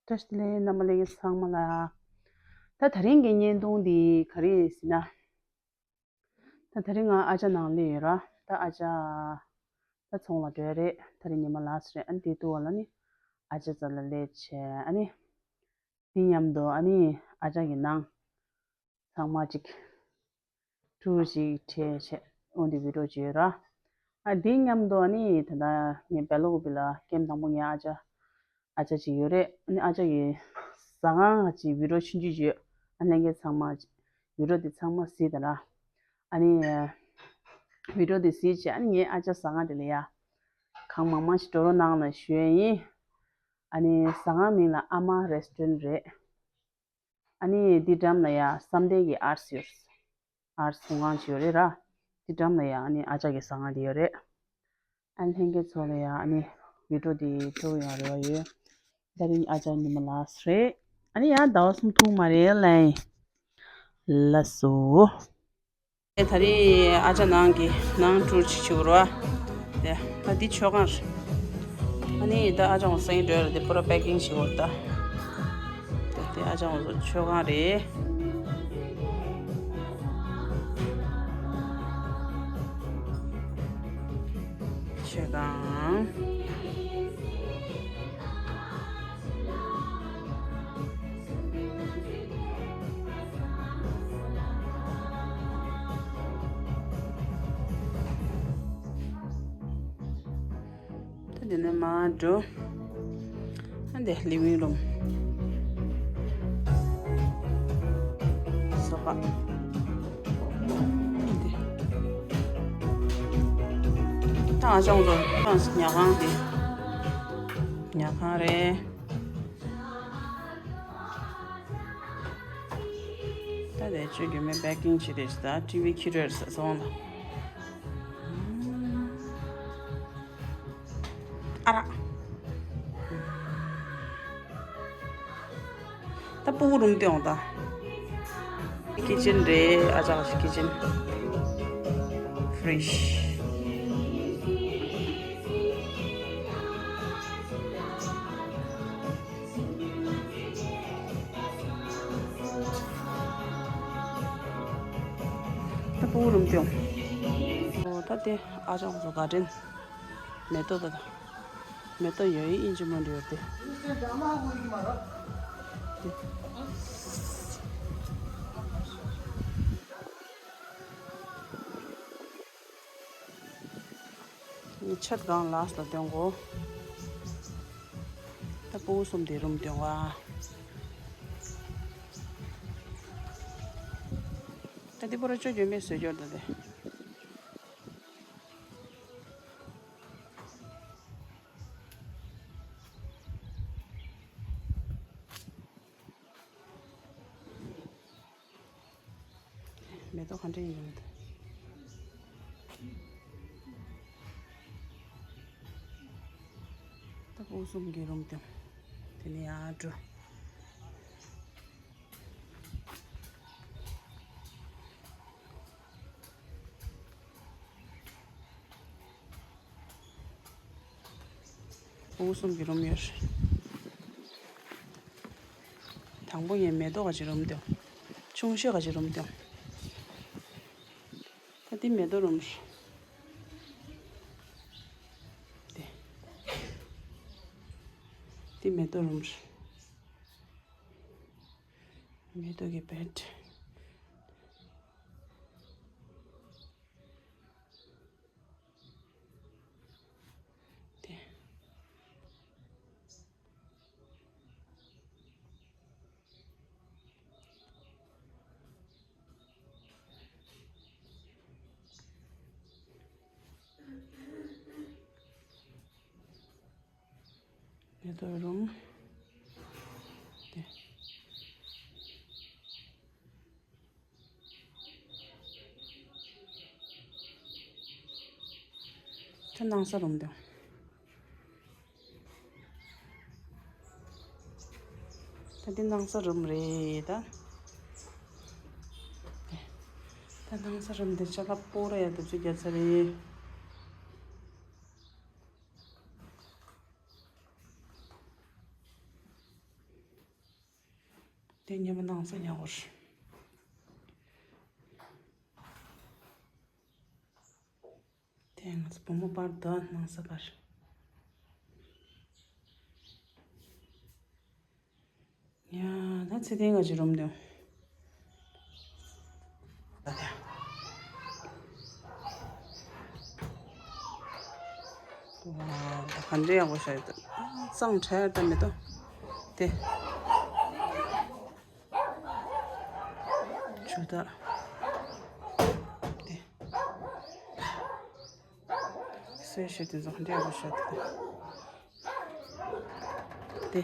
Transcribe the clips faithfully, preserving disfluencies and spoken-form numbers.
བཀྲ་ཤིས་བདེ་ལེགས། རྣམ་པ་ལྷན་རྒྱས་ཚང་མ་ལ། ད་དེ་རིང་གི་བརྙན་ཐུང་འདི་ག་རེ་ཡིན་ཟེར་ན། ད་དེ་རིང་ང་ཨ་ཅག་ནང་སླེབས་ཡོད་ར། ད་ཨ་ཅག་ད་ཚོང་ལ་འགྲོ་ཡ་རེད། དེ་རིང་ཉི་མ་ལ་སི་རེད། ཨ་ནི་དེ་དུས་བ་ལ་ནི་ཨ་ཅག་རྩ་ལ་སླེབས་བྱས། ཨ་ནི་དེ་མཉམ་དུ་ཨ་ནི་ཨ་ཅག་གི་ནང་ཚང་མ་ཅིག་ཊུར་ཞིག་ཁྲིད་བྱས་འོ་འདི་བི་ཌིའོ་བྱས་ཡོད་ར། ཨ་འདི་མཉམ་དུ་ཨ་ནི་ད་ལྟ་ངའི་བེ་ལོག་བི་ལ་ཀེམ་དང་པོ་ངའི་ཨ་ཅག་ཨ་ཅག་ཅིག་ཡོད་རེད། ཨ་ནི་ཨ་ཅག་གི་ཟ་ཁང་ཅིག་བི་ཌིའོ་ཆུང་ཆུང་ཅིག་ཡོད། ཨ་ལྷན་རྒྱས་ཚང་མ་བི་ཌིའོ་འདི་ཚང་མ་གཟིགས་དང་ར། ཨ་ནི་བི་ཌིའོ་འདི་གཟིགས་བྱས་ཨ་ནི་ངའི་ཨ་ཅག་ཟ་ཁང་དེ་ལ་ཡ་གང་མང་མང་ཞིག་འགྲོ་རོགས་གནང་ལ་ཞུ་ཡ་ཡིན། ཨ་ནི་ཟ་ཁང་མིང་ལ་ཨ་མ་རེ་སི་ཊོ་རན་ཊི་རེད། ཨ་ནི་འདི་འགྲམ་ལ་ཡ་བསམ་གཏན་གྱི་ཨར་སི་ཡོད། ཨར་སི་ཚོང་ཁང་ཅིག་ཡོད་རེད་ར། འདི་འགྲམ་ལ་ཡ་ཨ་ནི་ཨ་ཅག་གི་ཟ་ཁང་དེ་ཡོད་རེད། ཨ་ནི་ལྷན་རྒྱས་ཚོ་ལ་ཡ་ཨ་ནི་བི་ཌིའོ་འདི་སྤྲོ་ཡོང་རེ་བ་ཡོད། ད་རིང་ཨ་ཅག་ཉི་མ་ལ་སི་རེད། ཨ་ནི་ཡ་ཟླ་བ་གསུམ་ཐུག་མ་རེད་ལ། ལགས་སོ། ད་རེས་ཨ་ཅག་ནང་གི་ནང་ཊུར་ཅིག་བྱེད་དགོས་རེད་བ། དེ་ད་འདི་མཆོད་ཁང་རེད། ཨ་ནི་ད་ཨ་ཅག་ངོ་སང་ཉིན་འགྲོ་ཡ་རེད། དེ་པུ་ར་པེ་ཀིང་བྱེད་དགོས་རེད་ད། དེ་དེ་ཨ་ཅག་ངོ་མཆོད་ཁང་རེད། མཆོད་ཁང་། ད་འདི་ནས་མར་འགྲོ། ཨ་འདི་ལི་ཝིང་རུམ། སོ་ཕ། འདི། ད་ང་ཅག་ཚོ་ཉལ་ཁང་འདི། ཉལ་ཁང་རེད། ད་དེ་ཆུ་རྒྱུས་མེད་པེ་ཀིང་བྱས་ཏེ་ད་ཊི་ཝི་འཁྱེར་རེད་ཟེར་སོང་ལ། ཨ་ར། ད་སྤུ་གུ་རུམ་སྟེ་འོང་ད། ཀི་ཅན་རེད། ཨ་ཅག་ཞིག་ཀི་ཅན། ཕི་རིཇ། ད་སྤུ་གུ་རུམ་སྟེ་འོང་། ཨོ་ད་དེ་ཨ་ཅག་ཚོ་ག་དྲན། མེ་ཏོག་ད་ད། མེ་ཏོག་ཡོད་ཡིན་ཅི་མ་འདྲ་ཡོད་དེ། ཆེད་གང་ལགས་ལ་སྟོན་གོ། ད་སྤུ་གུ་གསུམ་དེ་རུམ་སྟེ་འོང་བ། ད་དེ་པོ་ར་ཅོ་ཅོ་མེད་བཟོས་འབྱོར་ད་དེ། མེ་ཏོག་ག་འདྲ་ཡིན་འདུག་ད་སྤུ་གསུམ་གྱི་རུམ་དེ། དེ་ནས་ཡར་འགྲོ། སྤུ་གུ་གསུམ་གྱི་རུམ་ཡོད་རེད། དང་པོ་ངས་མེ་ཏོག་ག་ཅིག་རུམ་སྟེ། ཆུང་ཤོས་ག་ཅིག་རུམ་སྟེ། ད་འདི་མེ་ཏོག་རུམ་རེད། འདི། འདི་མེ་ཏོག་རུམ་རེད། མེ་ཏོག་གི་བེད། དེ། མེ་ཏོག་རུམ། དེ། ད་སྣང་ས་རུམ་དང་། ད་འདི་སྣང་ས་རུམ་རེད་ད། ད་སྣང་ས་རུམ་དེ་ཅ་ལག་སྤོ་ར་ཡ་དུ་ཚོད་རྒྱག་ཚར་རེད། དེ་ཉི་མ་ནང་ས་ཉག་གོ་རེད། དེ་ང་ཚོ་བུ་མོ་པར་དོ་ནང་ས་པར། ཡ། ད་ཚེ་བརྟན་ག་ཅི་རུམ་དེ། ད་དེ། ཝ། ད་ག་འདྲ་ཡག་པོ་ཤར་ཡོད་ད། གཙང་ཁྲ་ཡར་ད་མེ་ཏོག་དེ། ཆུ་ད། དེ། སོས་ཤེས་དེ་ཚོ་ག་འདྲ་ཡག་པོ་ཤར་ད། དེ།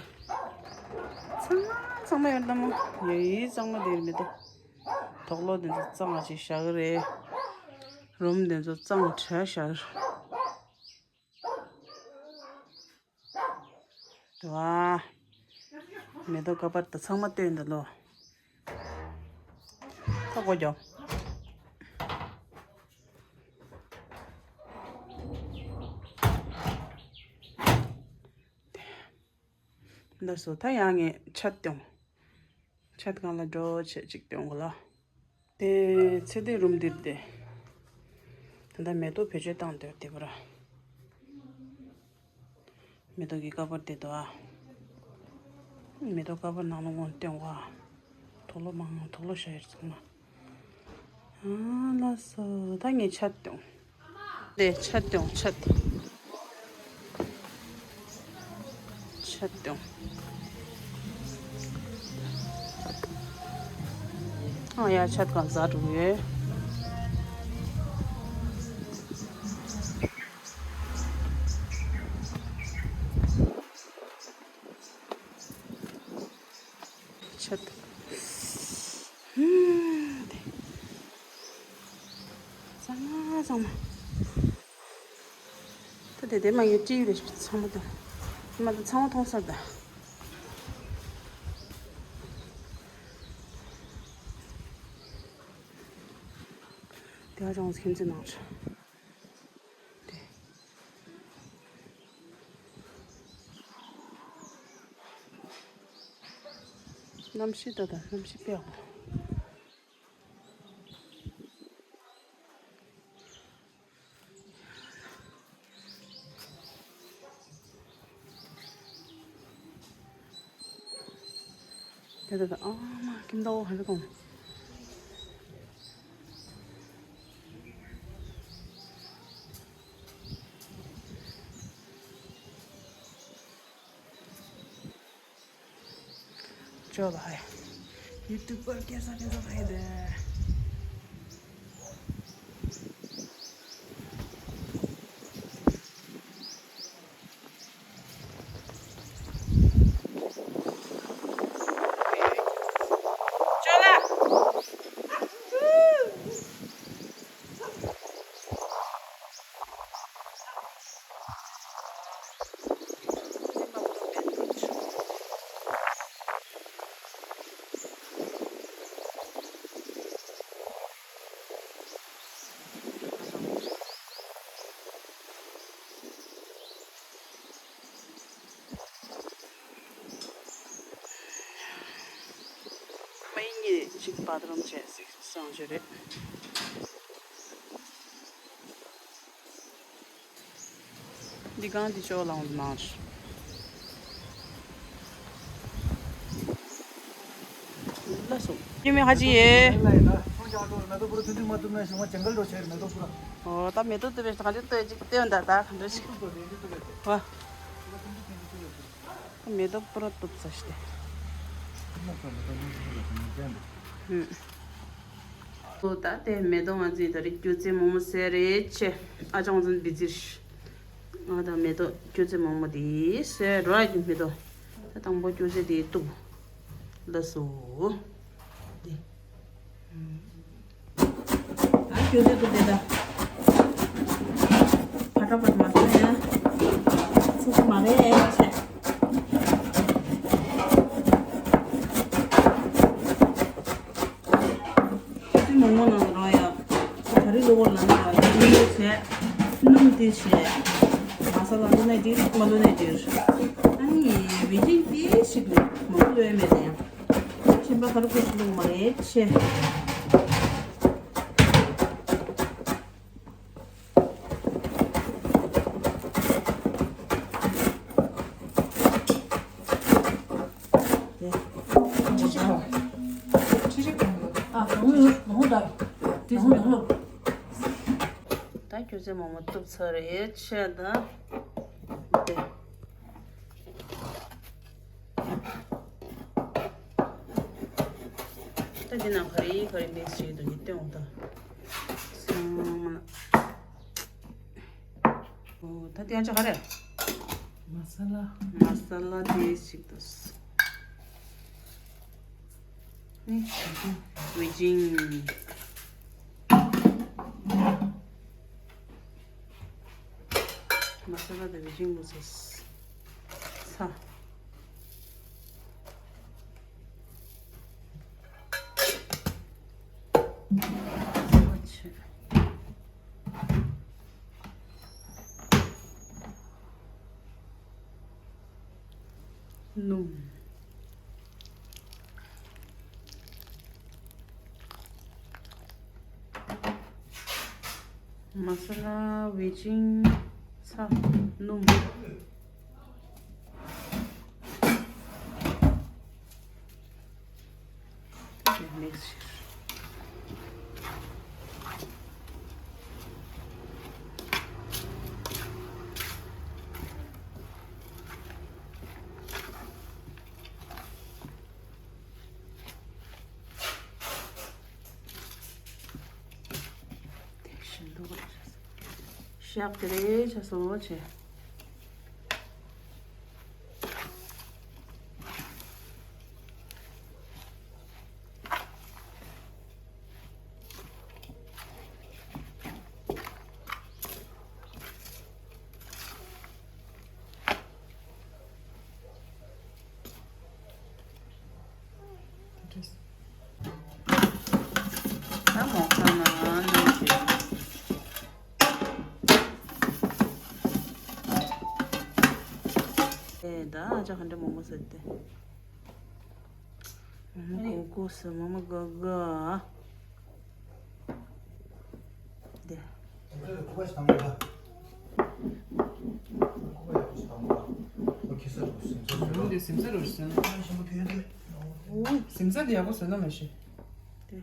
ཚང་མ་ཚང་མ་ཡོད་ད་མོ། ཡ་ཡི་གཙང་མ་དེ་རེད་མེ་ཏོག་དོག་ལོ་དེ་ཚོ་གཙང་མ་ཅིག་བཞག་གི་རེད། རུམ་དེ་ཚོ་གཙང་ཁྲ་བཞག་གི་རེད། ཝ། མེ་ཏོག་ཀ་པར་ད་ཚང་མ་བཏོན་ད་ལོ། ད་གོ་རྒྱོ། ལགས་སོ། ད་ཡང་ངས་ཆ་སྟོན། ཆ་སྒང་ལ་འགྲོ་བྱེད་ཅིག་སྟོན་གོ་ལ། དེ་ཚེ་དེ་རུམ་འདིར་དེ། ད་ལྟ་མེ་ཏོག་བེད་སྤྱོད་བཏང་འདོད་དེ་བར། མེ་ཏོག་གི་ཀ་པར་དེ་དོ་ཨ། མེ་ཏོག་ཀ་པར་ནང་ལ་ངོ་སྟོན་གོ་ཨ། དོག་ལོ་མང་དོག་ལོ་ཤ་ཡར་ཚང་མ། ཨ་ལ་སོ། ད་ངས་ཆ་སྟོན། དེ་ཆ་སྟོན་ཆ་སྟོན། ཆ་སྟོན། ཨ་ཡ་ཆ་གང་ཟ་འགྲོ་ཡོད། ཆད། ཧུམ། དེ། གཙང་མ་གཙང་མ། ད་དེ་དེ་མ་ཡོད་ཅི་ཡོད་རེད་ཚང་མ་དང་། མ་དང་ཚང་མ་མཐོང་སར་ད། དེ་ཧ་ཅང་ཁྱིམ་མཚེས་ནང་ཆ། དེ། གནམ་གཤིས་ད་ལྟ་གནམ་གཤིས་དཔེ་ཡག་པོ། དེ་ད་ད་ཨ་མ་ཀིམ་ཏའོ་ཧ་རི་གོང་། ཅོ་ལ་ཧའི། ཡུ་ཊུབ་པར་སྐད་ས་སྐད་ས་ཧའི་དེ། མ་ཡིན་ངེས་ཅིག་བ་ཏི་རུམ་བྱས་ཟིག་སང་ཞོ་རེད། འདི་གང་འདི་ཅོག་ལའང་མར། ལ་སོ། ཉི་མ་ཧ་ཅི་ཡེ། ཨོ་ད་མེ་ཏོག་ཏུ་བེ་ད་ག་འདྲ་ཏོ་ཅིག་ཏེ་འདའ་ད་ག་འདྲ་ཞིག་ཨོ། མེ་ཏོག་པུ་ར་གཏུབ་ས་ཤི་ཏེ། ཨོ་ད་དེ་མེ་ཏོག་ང་ཚོའི་ད་རེས་སྐྱོ་ཚེ་མོག་མོག་ཟེར་རེད་ཆེ། ཨ་ཅང་ཚོ་བི་ཙིར་ཤི། ང་ད་མེ་ཏོག་སྐྱོ་ཚེ་མོག་མོག་དེ་ཟེར་རོ་ཨ་ཀྱི་མེ་ཏོག་ད་དང་པོ་སྐྱོ་ཚེ་དེ་གཏུབ། ལ་སོ། དེ། ཨ་ཁྱོད་ཚོས་ཀྱི་དེ་ད། ཕ་ཏྲ་པ་མ་ཐོན་ཡ། ཚུགས་ཀྱི་མ་རེད་ཆེ། ཁྱོད་ཚོས་མོག་མོག་ནང་རང་ཡ། ད་རེས་གློ་བོར་ལ་ན་ཡ་ཡིན་ཡོད་ཆེ། སྣུམ་དེ་ཆེ། མ་ས་ལ་བླུགས་ནས་འགྲིག་མ་བླུགས་ནས་འགྲིག་ཨ་ནི་ཡི་བི་ཅིང་དེ་ཞིག་མ་བླུགས་ཡོད་མེད་དེ་ཡང་། ཆེ་ ཁྱིམ་པ་ག་རེ་ཁོས་བླུགས་མ་རེད་ཆེ། ད་སྒྱུ་རྩལ་མོག་མོག་གཏུབ་ཚར་རེད་ཆེ་ད། ད་འདི་ནང་ག་རེ་ག་རེ་མིག་སི་བྱེད་ཀྱི་འདུག་ངས་སྟོན་འོང་ད། ཚང་མ། ཨོ་ད་འདི་ཡང་ཆ་ག་རེ། མ་ས་ལ། མ་ས་ལ་དེ་ཞིག་འདུག་ནི་ཝེ་ཇིང་། མ་ས་ལ་དེ་ཝེ་ཇིང་འདུག་ས། ས། སྣུམ། མ་ས་ལ། ཝེ་ཇིང་། ཚྭ། སྣུམ། མིག་སི་བྱས། དེ་བཞིན་དུ་ཤག་དེ་རེ་བྱས་སོང་བྱས། ད་མོག་ཚང་མ་སྣུམ་བྱས། ཨེ་ད་ཨ་ཅག་ག་འདྲ་མོག་མོག་ཟེར་ཏེ། མོག་མོག་གོ་གོ་ཟེར་མོག་མོག་ག་ག་དེ། འདི་སིམ་ས་རུ་ཟེར་ན། སིམ་ས་འདི་ཡག་པོ་བཟོས་ན་མ་ཤེས། དེ།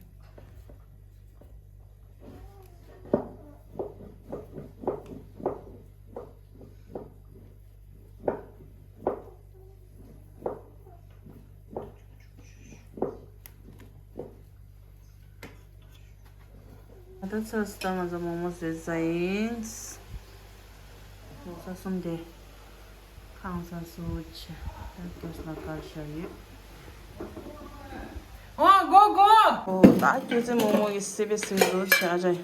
ད་ཚོས་ད་ང་ཚོ་མོག་མོག་བཟོས་ཚར་ཡིན། མོག་ཚ་གསུམ་དེ། ཁང་ས་སུ་ཆེ། ད་ལྟོས་ལ་དཀར་ཤ་ཡོད། ཨོ་གོ་གོ། ཨོ་ད་སྒྱུ་རྩལ་མོག་མོག་གི་སི་པི་སི་རུ་ཆེ་ཨ་ཅག་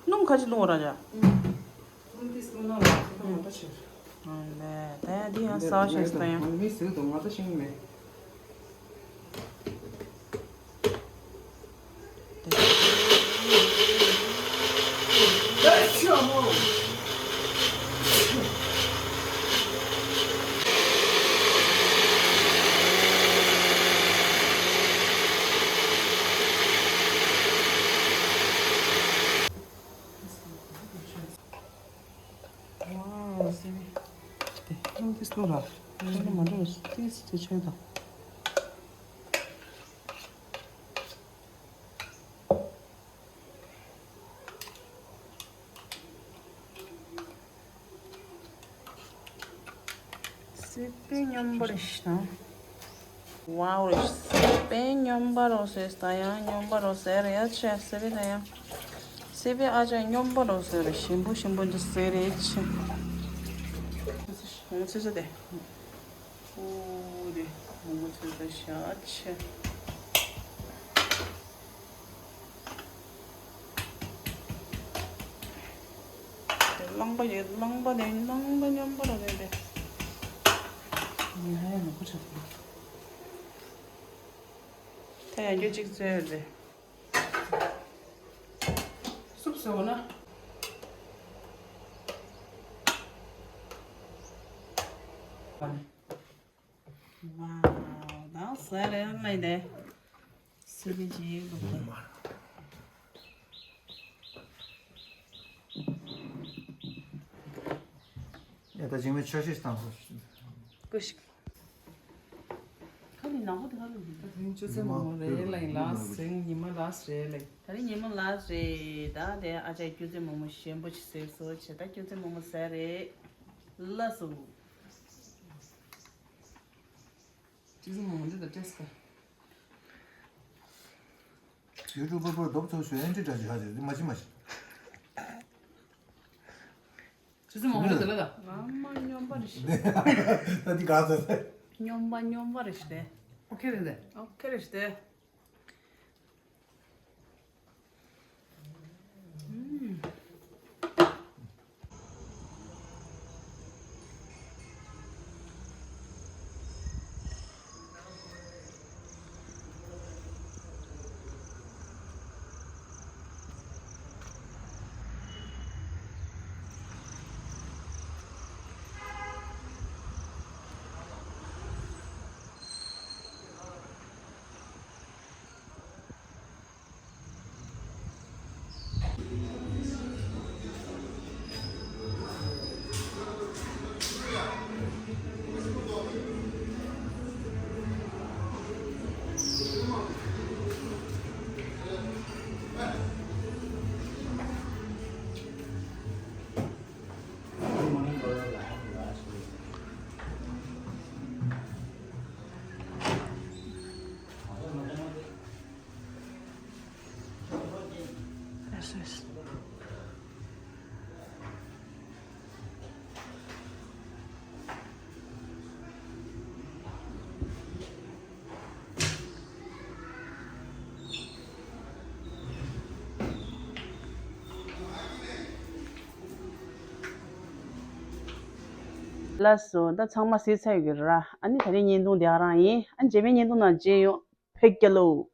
སྣུམ་ཁ་ཅིག་བླུགས་ར་ཡ། སྣུམ་ཏིས་བླུགས་ན་ལ་ཁ་ཁ་མ་ལྟ་ཆེ། ཨ་ལས་ད་ཡ་འདི་ཡང་ཟ་བ་ཞིག་ད་ཡང་། མི་ཟིག་དང་ང་ད་ཤིང་མེད། Wow, སེ་བི། དེ་སྣུམ་དེ་སྣུམ་ར། ཁྱོད་ལ་མ་འགྲོ་ཏིས་དེ་ཆོད་དང་། སི་པན་སྙོམས་པོ་རེད་ཤག་ཝའོ་རེད། སི་པན་སྙོམས་པོ་རོ་ཟེར་ད་ཡང་སྙོམས་པོ་རོ་ཟེར་རེད་ཡ་ཆེ་སི་པན་ད་ཡང་། སི་པན་ཨ་ཅག་སྙོམས་པོ་རོ་ཟེར་རེད་ཞིམ་པོ་ཞིམ་པོ་འདི་ཟེར་རེད་ཆེ། ང་ཚོ་ཚོ་དེ། ཨོ་རེད། མོག་མོག་ཚོས་ད་ཤ་ཆེ། རླངས་པ་ཡོད། རླངས་པ་ནས་རླངས་པ་སྙོམས་པོ་ར་རེད་རེད། ཡ་ཡ་ནག་པོ་ཆགས་འདུག་ཡང་རྒྱུ་གཅིག་བཙོས་རེད། སུབ་བཟོ་ན། ཝའོ། ད་ཟ་རེད་ལ་འདི། སུ་ལི་ཇི་ལུག་ལ། ཡ་ད་ཇིང་མའི་ཆ་ཤས་བཏང་སོང་། ཀུ་ཤིག་ཁ་ནི་ནག་པོ་དེ་ག་ལ་འདུག་ད་རིང་ཆུ་ཚོད་མང་པོ་རེད་ལ་ཡིན་ལགས་ཟིང་ཉི་མ་ལགས་རེད་ལ། ད་རིང་ཉི་མ་ལགས་རེད། ད་དེ་ཨ་ཅག་སྐྱུ་ཚེ་མོག་མོག་ཞིམ་པོ་ཞིག་ཟེར་སོ་བྱས། ད་སྐྱུ་ཚེ་མོག་མོག་ཟ་རེད། ལགས་སོ། སྐྱུ་ཚེ་མོག་མོག་འདི་ད་ཏེས་ཀ་ཡུ་ཊུབ་པར་པར་རྡོབ་ཚོ་ཞོ་ཨེན་ཊི་འདྲ་ཅིག་ཧ་ཅིག་མ་ཅི་མ་ཅི། ཅི་ཙི་མང་པོ་ཟེར་ལ་ད། ང་མ་སྨྱོན་པ་རེད་ཤག་ད་འདི་ག་ཟེར། སྨྱོན་པ་སྨྱོན་པ་རེད་ཤག་དེ། ཨོ་ཁེ་རེད་དེ། ཨོ་ཁེ་རེད་ཤག་དེ། ཨུམ། ལགས་སོ། ད་ཚང་མ་གཟིགས་ཚར་ཡོད་ཀྱི་རེད། ཨ་ནི་ད་རིང་བརྙན་ཐུང་འདི་ག་རང་ཡིན། ཨ་ནི་རྗེས་མའི་བརྙན་ཐུང་ནང་མཇལ་ཡོང་། ཕེབས་རྒྱལ་ལོ།